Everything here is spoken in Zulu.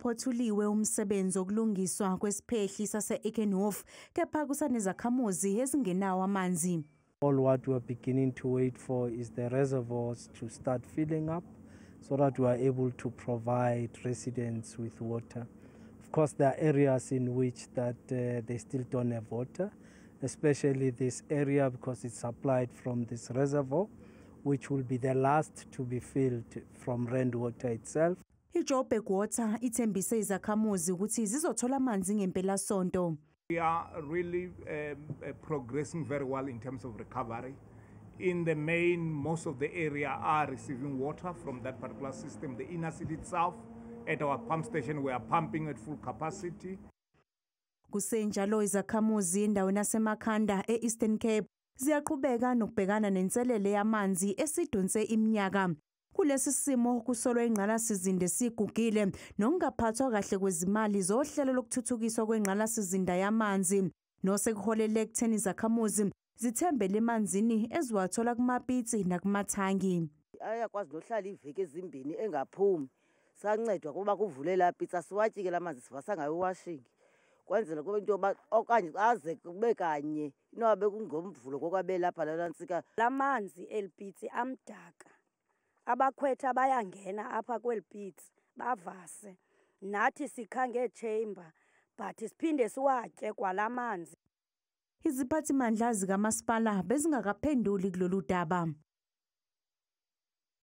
Usuphothuliwe umsebenzi wokulungiswa kwesiphehli sase-Eikenhof, kepha kusanezakhamuzi ezingenawo amanzi. All what we are beginning to wait for is the reservoirs to start filling up so that we are able to provide residents with water. Of course, there are areas in which that they still don't have water, especially this area because it's supplied from this reservoir, which will be the last to be filled from Rand Water itself. IJoburg Water ithembise izakhamuzi ukuthi zizothola amanzi ngempelasonto. We are really progressing very well in terms of recovery. In the main, most of the area are receiving water from that particular system. The inner city itself, at our pump station, we are pumping at full capacity. Kusenjalo, izakhamuzi endaweni yaseMakhanda e-Eastern Cape ziyaqhubeka nokubhekana nenselele yamanzi esidonse iminyaka. Kulesi simo kusolwa ingqalasizinda esigugile nokungaphathwa kahle kwezimali zohlelo lokuthuthukiswa kwengqalasizinda yamanzi, nosekuholele ekutheni izakhamuzi zithembele emanzini eziwathola kumapitsi nakumathangi. Ayakwazi nohlala iiveki ezimbini engaphumi. Sancedwa kuba kuvule laa pitsi, asiwatyi ke la manzi, sivasa ngayo iwashing. Kwenzela kube into yoba okanye aze kube kanye inoba bekungoMvulo kokwabelapha laa ntsika. La manzi eli pitsi amdaka. Abakhwetha bayangena apha kweli pitsi bavase. Nathi sikha ngeetsheyimba, but siphinde siwatye kwala manzi. Iziphathimandla zikamasipala bezingakaphenduli kulolu daba.